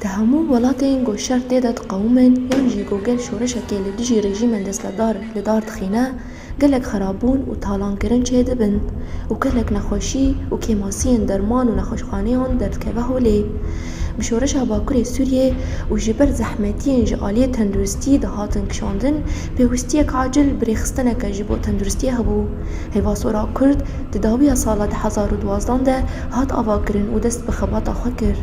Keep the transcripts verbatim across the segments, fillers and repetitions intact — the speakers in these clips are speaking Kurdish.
Di hemû welatên ku şer tê de diqewimin yan jî ku gel şoreşekê li dijî rejîmên desthilatdar li dar dixîne, gelek xerabûn û talankirin çêdibin û gelek nexweşî û kêmasiyên derman û nexweşxaneyan derdikeve holê. Bi şoreşa Bakurê Sûriyê û ji ber zehmetiyên ji aliyê tenduristî dihatin kişandin, pêwîstiyek acil bi rêxistineke ji bo tenduristiyê hebû. Heyva Sora Kurd di dawiya sala du hezar û duwazdeh de hat avakirin û dest bi xebata xwe kir.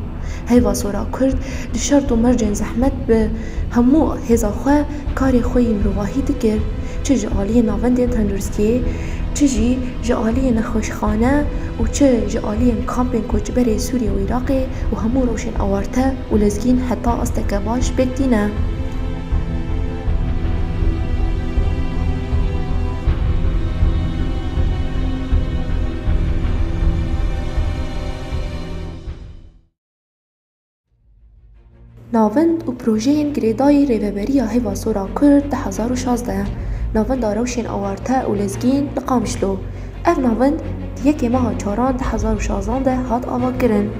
Heyva Sora Kurd di şert û mercên zehmet bi hemû hêza xwe karê xwe yî mirovahî dikir, çi ji aliyê navendên tenduristiyê, çi jî ji aliyê nexweşxane û çi ji aliyên kampên koçberê Sûriye û Iraqê û hemû rewşên awarte û lezgîn heta asteke baş pêk tîne. Navend û projeyên girêdayî Rêveberiya Heyva Sora Kurd du hezar û şazdeh, Navenda Rewşên Awarte û Lezgîn li Qamişlo. Ev navend di yekê meha çaran du hezar û şazdeh de hat avakirin.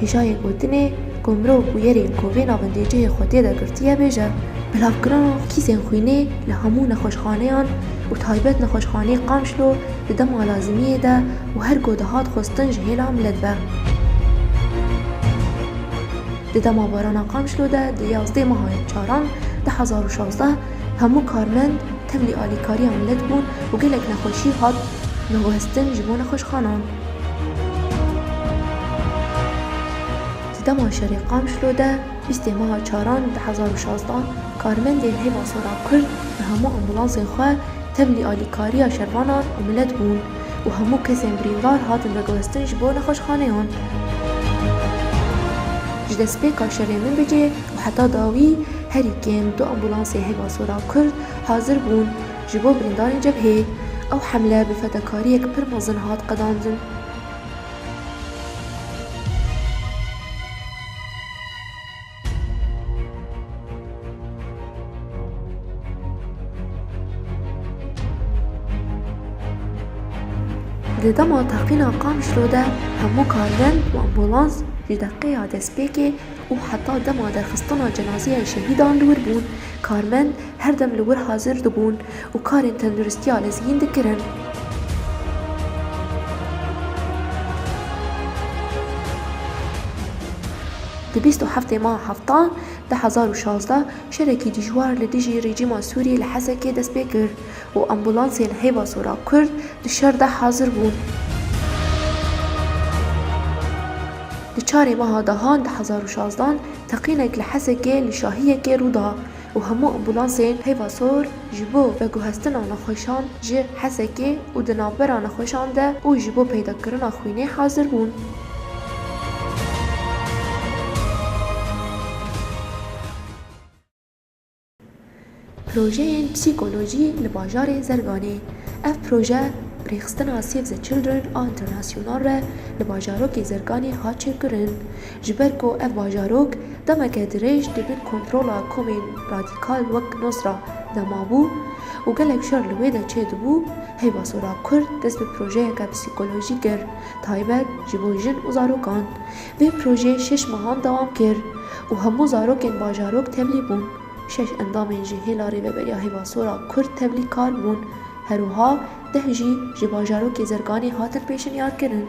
Hêjayê gotinê ku mirov bûyerên ku vê navendê cihê xwe tê de girtiye bêje. Belavkirina kîsên xwînê li hemû nexweşxaneyan û taybet nexweşxaneyê Qamişlo di dema lazimiyê de û her ku dihat xwestin ji hêla milet ve. Di dema barana Qamişlo de di yazdê meha çaran du hezar û şazdeh hemû karmend tevlî alîkariya milet bûn û gelek nexweşî hat veguhestin ji bo nexweşxanan. Di dema şerê Qamişlo de bîstê meha çaran du hezar û şazdeh karmendên Heyva Sora Kurd bi hemû ambulansên xwe tevlî alîkariya şervanan û milet bûn û hemû kesên birîndar hatin veguhestin ji bo nexweşxaneyan. Ji destpêka şerê Minbicê û heta dawî herî kêm du ambulansê Heyva Sora Kurd hazir bûn ji bo birîndarên cebhê. Ew hemle bi fedakariyek pir mezin hat qedandin. Di dema teqîna Qamişlo de hemû karmend û ambulans ji deqeya destpêkê û heta dema derxistina cenazeya şehîdan li wir bûn. Karmend her dem li wir hazir dibûn û karên tenduristiya lezgîn dikirin. Di bîst û heftê meha heftan du hezar û şazdeh şerekî dijwar li dijî rejîma Sûriyê li Hesekê dest pê kir û ambulansên Heyva Sora Kurd di şer de hazir bûn. Di çarê meha dehan du hezar û şazdan teqînek li Hesekê li şahiyekê rû da û hemû ambulansên Heyva Sor ji bo veguhestina nexweşan ji Hesekê û di navbera nexweşan de û ji bo peydakirina xwînê hazir bûn. Projeyên psîkolojî li bajarê Zerganê. Ev proje bi rêxistina Save the Children a International re li bajarokê Zerganê hat çêkirin. Ji ber ku ev bajarok demeke dirêj di bin kontrola komên radîkal wek Nusra de mabû û gelek şer li wê de çêdibû, Heyva Sora Kurd dest bi projeyeke psîkolojî kir, taybet ji bo jin û zarokan. Vê projeyê şeş mehan dewam kir û hemû zarokên bajarok tevlî bûn. Şeş endamên ji hêla Rêveberiya Heyva Sora Kurd tevlîkar bûn. Her wiha deh jî ji bajarokê Zerganê hatin pêşinyarkirin.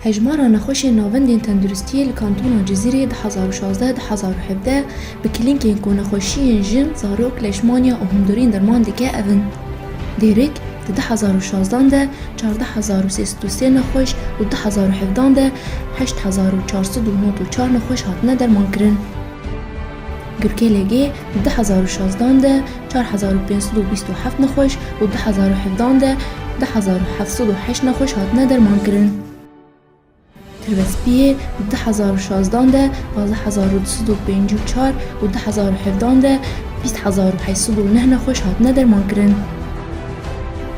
Hejmara nexweşên navendên tenduristiyê li Kantona Cizîrê du hezar û şazdeh du hezar û hevdeh bi klînkên ku nexweşiyên jin, zarok, leşmaniya û hundirîn derman dike, ev in: Dêrik, di du hezar û şazdan de çardeh hezar û sê sed û sê nexweş û du hezar û hevdan de heşt hezar û çar sed û nod û çar nexweş hatine dermankirin. Gurkêlegê di du hezar û şazdan de çar hezar û pênc sed û bîst û heft nexweş û du hezar û hevdan de du hezar û heft sed û heşt nexweş hatine dermankirin. Tirbespiyê di du hezar û şazdan de pazdeh hezar û du sed û pêncî û çar û du hezar û hevdan de bîst hezar û heşt sed û neh nexweş hatine dermankirin.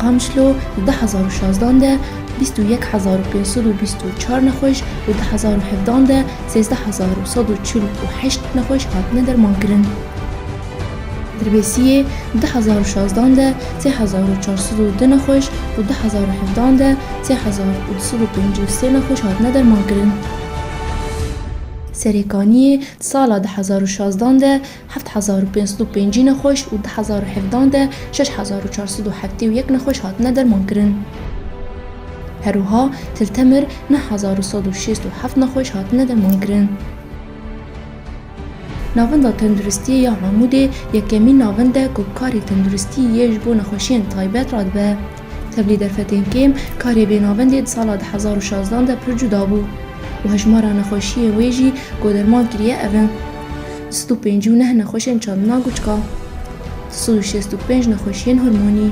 Qamişlo di du hezar û şazdan de bîst û yek hezar û pênc sed û bîst û çar nexweş û du hezar û hevdan de sêzdeh hezar û sed û çil û heşt nexweş hatine dermankirin. Dirbêsiyê di hezar û şazdan de sê hezar û çar sed û du nexweş û di hezar û hevdan de sê hezar û du sed û pêncî û sê nexweş hatine dermankirin. Serêkaniyê di sala di hezar û şazdan de heft hezar û pênc sed û pêncî nexweş û di hezar û hevdan de şeş hezar û çar sed û heftê û yek nexweş hatine dermankirin. Her wiha Til Temir neh hezar û sed û şêst û heft nexweş hatine dermankirin. Navenda Tenduristiyê ya Amûdê yekemîn navend e ku karê tenduristî yê ji bo nexweşiyên taybet radibe. Tevlî derfetên kêm, karê vê navendê di sala du hezar û şazdan de pir cuda bû û hejmara nexweşiyên wê jî ku derman kiriye ev in: du sed û pêncî û neh nexweşên çandina guçka, du sed û şêst û pênc nexweşiyên hormonî,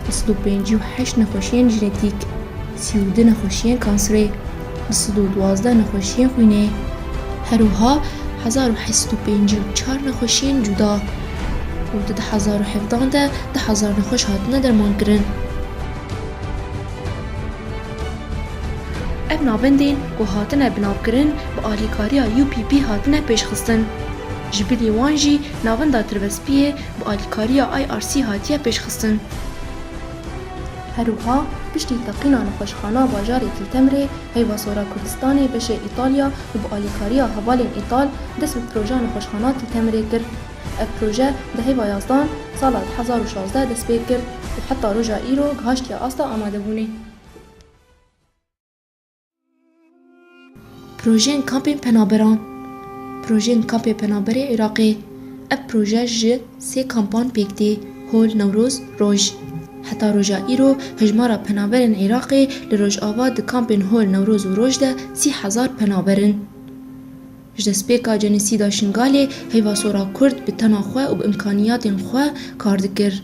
du sed û pêncî û heşt nexweşiyên jenetîk, sî û du nexweşiyên kanserê, du sed û duwazdeh nexweşiyên xwînê, her wiha hezar û heşt sed û pêncî û çar nexweşiyên cuda û di du hezar û hevdan de du hezar nexweş hatine dermankirin. Ev navendên ku hatine binavkirin bi alîkariya U P P hatine pêşxistin. Ji bilî wan jî navenda Tirbespiyê bi alîkariya I R C hatiye pêşxistin. Her wiha piştî teqîna nexweşxana bajarê Til Temirê, Heyva Sor a Kurdistanê beşê Îtalya û bi alîkariya hevalên Îtal dest bi proja nexweşxana Til Temirê kir. Ev proje di heyva yazdan sala du hezar û şazdeh dest pê kir û heta roja îro gihaştiye asta amadebûnê. Projeyên kampên penaberan. Projeyên kampê penaberê Iraqê. Ev proje ji sê kampan pêk tê: Hol, Newroz, Roj. Heta roja îro hejmara penaberên Iraqê li Rojava di kampên Hol, Newroz û Roj de sî hezar penaber in. Ji destpêka cenosîda Şingalê Heyva Sor a Kurd bi tena xwe û bi îmkaniyatên xwe kar dikir.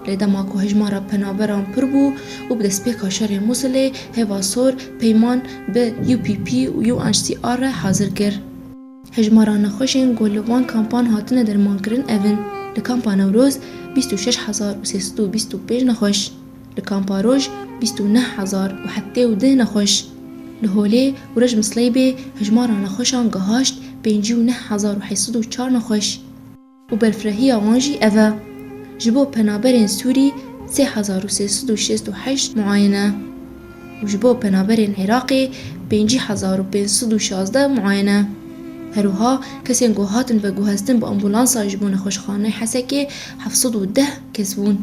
Lê dema ku hejmara penaberan pir bû û bi destpêka şerê Mûsilê Heyva Sor peyman bi U P P û U N H C R re hazir kir. Hejmara nexweşên ku li van kampan hatine dermankirin ev in: li kampa Newroz bîst û şeş hezar û sê sed û bîst û pênc nexweş, li kampa Roj bîst û neh hezar û heftê û du nexweş, li Holê û Roj Misleybê hejmara nexweşan gihaşt pêncî û neh hezar û heşt sed û çar nexweş û berfirehîya wan jî ev e: ji bo penaberên Sûrî sê hezar û sê sed û şêst û heşt muayene û ji bo penaberên Iraqê pêncî hezar û pênc sed û şazdeh muayene. Her wiha kesên ku hatin veguhestin bi ambulansa ji bo nexweşxaneyê Hesekê heft sed û deh kes bûn.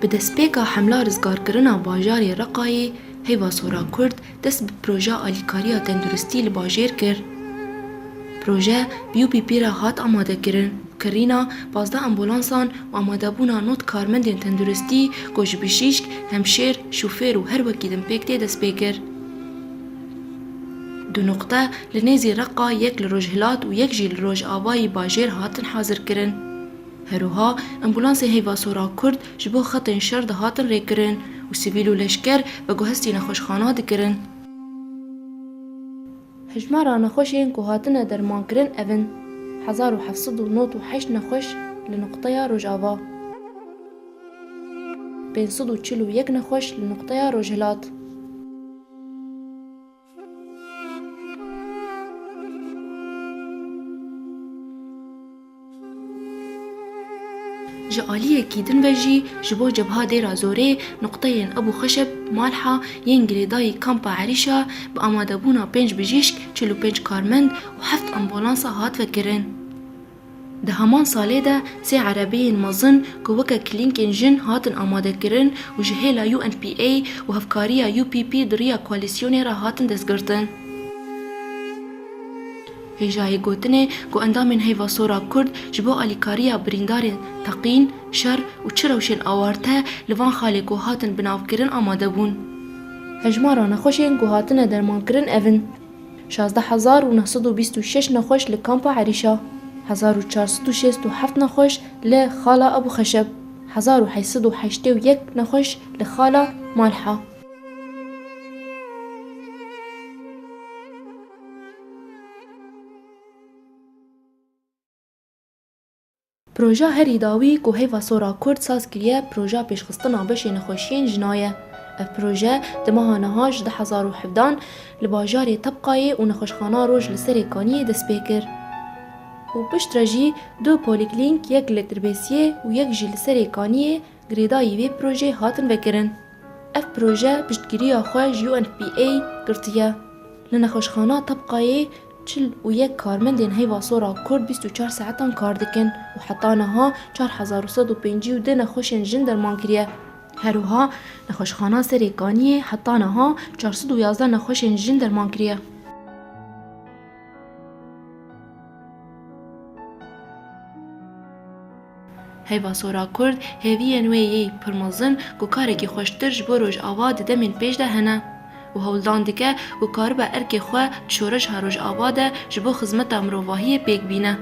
Bi destpêka hemla rizgarkirina bajarê Reqayê, Heyva Sor a Kurd dest bi proja alîkariya tenduristî li bajêr kir. Proje bi U P P re hat amadekirin. Kirîna pazdeh ambulansan û amadebûna nod karmendên tenduristî ku ji bijîşk, hemşêr, şofêr û her wekî din pêk tê dest pê kir. Du nuqte li nêzî Reqa, yek li rojhilat û yek jî li rojavayî bajêr hatin hazirkirin. Her wiha ambulansên Heyva Sor a Kurd ji bo xetên şer dihatin rêkirin û sivîl û leşker veguhestî nexweşxana dikirin. Hejmara nexweşên ku hatine dermankirin ev in: hezar û heft sed û nod û heşt nexweş li nuqteya Rojava, pênc sed û çil û yek nexweş li nuqteya Rojhilat. Ji aliyekî din ve jî ji bo Cebha Dêra Zorê, nuqteyên Ebû Xeşeb, Malha, yên girêdayî Kampa Erîşa bi amadebûna pênc bijîşk, çil û pênc karmend û heft ambulansa hat vekirin. Di heman salê de sê erebeyên mezin ku weke klînkên jin hatin amadekirin û ji hêla U N P A û hevkariya U P P di riya koalîsyonê re hatin destgirtin. Hêjayê gotinê ku endamên Heyva Sor a Kurd ji bo alîkariya birîndarên teqîn, şer û çi rewşên awarte li van xalê ku hatin binavkirin amade bûn. Hejmara nexweşên ku hatine dermankirin ev in: şazdeh hezar û neh sed û bîst û şeş nexweş li Kampa Erîşa, hezar û çar sed û şêst û heft nexweş li Xala Ebû Xeşeb, hezar û heşt sed û heştê û yek nexweş li Xala Malha. Proja herî dawî ku Heyva Sor a Kurd saz kiriye, proja pêşxistina beşê nexweşiyên jina ye. Ev proje di meha niha ji du hezar û hevdehan li bajarê Tebqayê û nexweşxana Roj li Serê Kaniyê dest pê kir û piştre jî du polîklînk, yek li Tirbêsiyê û yek jî li Serê Kaniyê girêdayî vê projeyê hatin vekirin. Ev proje piştgiriya xwe ji U N F P A girtiye. Li nexweşxana Tebqayê çil û yek karmendên Heyva Sora Kurd bîst û çar saetan kar dikin û heta niha çar hezar û sed û pêncî û du nexweşên jin derman kiriye. Her wiha nexweşxana Serê Kaniyê heta niha çar sed û yazdeh nexweşên jin derman kiriye. Heyva Sora Kurd hêviyên wê yê pir mezin ku karekî xweştir ji bo Rojava di demên pêş de hene û hewldan dike ku karibe erkê xwe di şoreşa Rojava de ji bo xizmeta mirovahiyê pêk bîne.